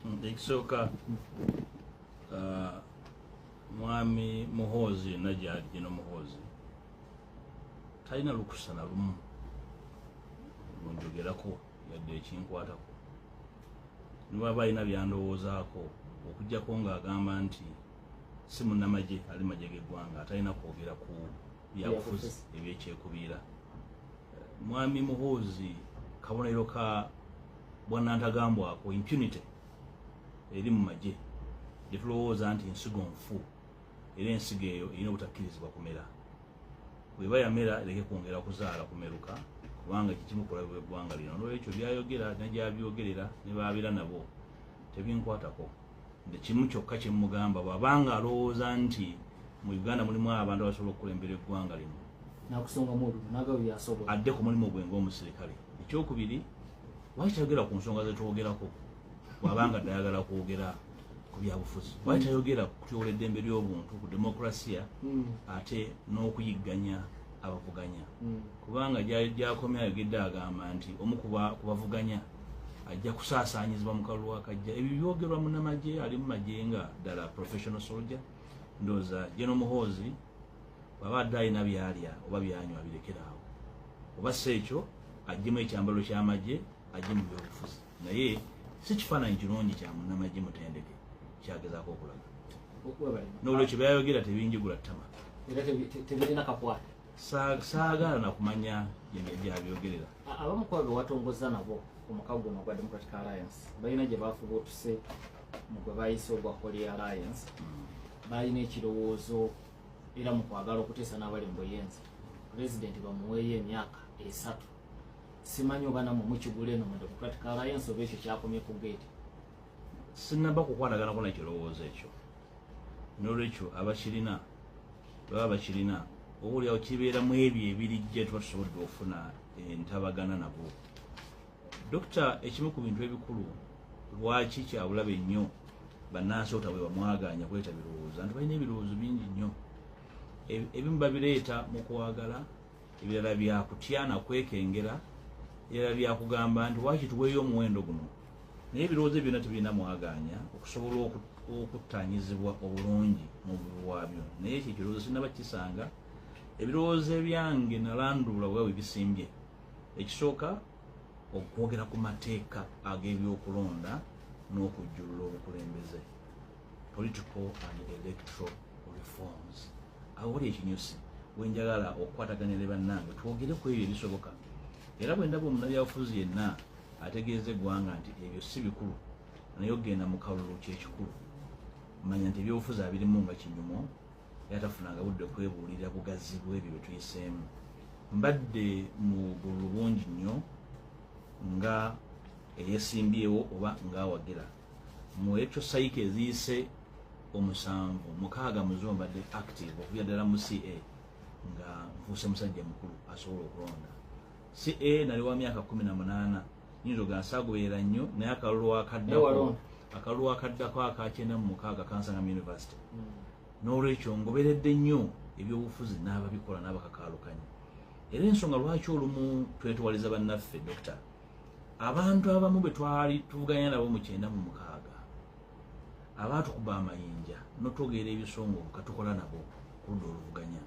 Ekisooka, mwami Muhoozi yenna gyali, General Muhoozi talina lukusa na lumu lunjogerako yadde ekinkwatako. Niwaba alina byandowoozaako, okugjako ng'agamba nti si munnamagye, ali magye g'eggwanga, atalina kwogera ku byabufuzi ebyekyekubiira. Mwami Muhoozi kabonero ka bwanantagambwako, impunity eri mu magye gye tulowooza nti nsigo nfu, era ensigo eyo erina obutakkirizibwa kumera. Bweba yamera, ereke kwongera kuzaala kumeruka, kubanga kikimu kulabibwa eggwanga lino. Nolwekyo byayogera negyabyogerera ne baabira nabo tebinkwatako. Nti kimu kyokka kyemugamba, bw'abanga alowooza nti mu Uganda mulimu abantu abasobola okukulembera eggwanga lino, nakusongamu olumu nagawe byasobola, adde ku mulimu gwe ng'omusirikale. Ekyokubiri, lwaki tayogera ku nsonga zetwogerako? Bw'abanga ddayagala kwogera ku byabufuzi, lwaki tayogera ku kutyobola eddembe ly'obuntu, ku demokrasiya, ate n'okuyigganya abavuganya? Kubanga gyakomye ayogedde, agamba nti omu ku bavuganya ajja kusaasaanyizibwa mu kalulu akajja. Ebyo byogerwa munnamagye ali mu magye nga ddala professional soldier. Ndowooza General Muhoozi bw'aba adde alina byalya oba byanywa, abirekeraawo, oba si ekyo aggyemu ekyambalo ky'amagye, ajje mu byobufuzi. Naye si kifaananyi kirungi kya munnamagye mutendeke kyagezaako okulaga. N'olwekyo byayogera tebinjigula ttama. Era tebirina kakwate. Saagala nakumanya gyabyogerera. Abamu ku abo watongoza nabo omukago guno ogwa Democratic Alliance balina gye bafubuutuse mu gwe bayise ogwa Holy Alliance. Balina ekirowoozo, era mu kwagala okuteesa n'abali mu buyinza, Pulezidenti bamuweeyo emyaka 3. Simanyi oba nammwe mukigula eno mu Democratic Alliance oba ekyo kyakomye ku geeti. Sinaba kukwataganako nekirowoozo ekyo. Nolwekyo abakirina baba bakirina, obaoliawo kibeeramu ebyo ebirijja tuba tusobodde okufuna entabagana nabo. Dokita, ekimu ku bintu ebikulu lwaki kyabulabe nnyo bannansi otabwe bamwaganya kuleeta birowoozo, anti balina ebirowoozo bingi nnyo. Ebimu babireeta mu kwagala, ebirala byakutya nakwekengera, ebirala byakugamba nti waki tuweeyo omuwendo guno. Naye ebirowoozo byonna tebirina mwaganya okusobola okuttanyizibwa obulungi mu bubi bwabyo. Naye ekyo ekirowoozo sinaba kisanga. Ebirowoozo ebyange nalandulula bwe bwe bisimbye. Ekisooka, okwogera ku mateeka ag'ebyokulonda n'okujjulula obukulembeze, political and electoral reforms. Awo wali ekinyusi wenjagala okukwataganya ne bannange, twogere ku ebyo ebisoboka. Era bwe ndaba omunnabyabufuzi yenna ategeeza eggwanga nti ebyo si bikulu, naye okugenda mu kalulu kyekikulu, manya nti ebyobufuzi abirimu nga kinyumo, era tafunanga budde kwebuulira bugazi bw'ebyo bye tuyiseemu. Mbadde mu bululu bungi nnyo nga eyesimbyewo oba ng'awagira. Mu ekyo cycle eziyise omusanvu, mukaaga muzo mbadde active, okubya ddala mu ca nga nfuuse musajja mukulu asobola okulonda. Ca nali wa myaka 18, nyinza ogamba saagoberera nnyo, naye akalulu akaddako, akalulu akaddako aka 96 kansanga mu university. N'olwekyo ngoberedde nnyo ebyobufuzi n'ababikola n'abakakaalukanya. Era ensonga lwaki olumu twetwaliza bannaffe, Dokita, abantu abamu bwe twali tuvuganya nabo mu 96, abaatukuba amayinja notwogerera ebisongovu, katukola nabo ku ludda oluvuganya.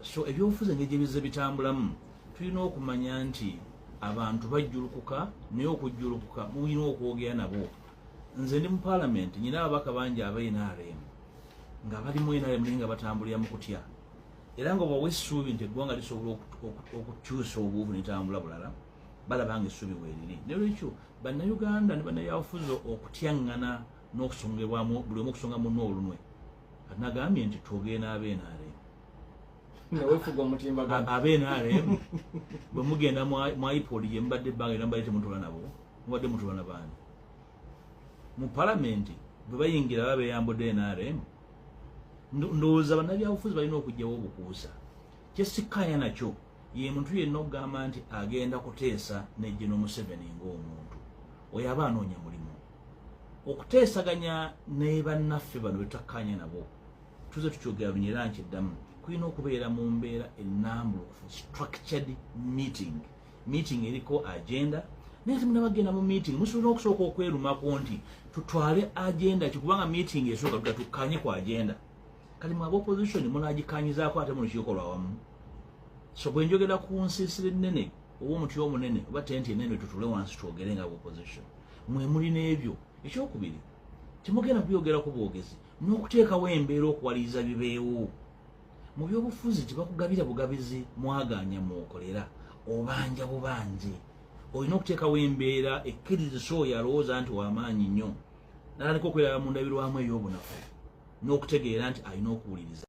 So ebyobufuzi engeri gyebizze bitambulamu, tulina okumanya nti abantu bajjulukuka, naye okujjulukuka mulina okwogera nabo. Nze ndi mu paalamenti, nyina ababaka bangi aba NRM nga bali mu NRM, naye nga batambulira mu kutya, era nga obawa essuubi nti eggwanga lisobola okukyusa obuuvu netambula bulala, balaba nga essuubi weeriri. Nolwekyo Bannayuganda ne bannabyabufuzi okutyaŋŋana n'okusongebwamu, buli omu okusonga munne olunwe, kati nagambye nti twogere n'aba NRM. Newefuga omutimbagano. Aba NRM, bwe mugenda mu IPOD gye mubadde ebbanga era mubadde temutula nabo, mubadde mutula na baani mu palamenti? Bwe bayingira baba beeyambudde NRM. Ndowooza bannabyabufuzi balina okugyawo obukuusa. Kyesikkaanya nakyo ye muntu yenna okugamba nti agenda kuteesa ne General Museveni ng'omuntu oyo aba anoonya mulimu. Okuteesaganya ne bannaffe bano betutakkaanya nabo, tuze tukyogera lunye era nkyeddamu, kulina okubeera mu mbeera ennambulukufu, structured meeting, meeting eriko agenda. Naye ate munabagenda mu meeting, musobola okusooka okwerumako nti tutwale agenda ki, kubanga meeting esooka tuga tukkanye ku agenda. Kati mwe opposition munagikanyizaako ate mu lukiiko lwawamu. So bwe njogera ku nsiisira ennene oba omuti omunene oba tenti ennene, tutule wansi twogere nga opposition, mwe mulina ebyo. Ekyokubiri, temugenda kubyogerako bwogezi n'okuteekawo embeera okuwaliriza bibeewo. Mu byobufuzi tebakugabira bugabizi mwaganya mwokolera, obanja bubanje. Olina okuteekawo embeera ekkirizisa oyo alowooza nti wamaanyi nnyo natandika okweraba mu ndabirwamu ey'obunafu n'okutegeera nti alina okuwuliriza.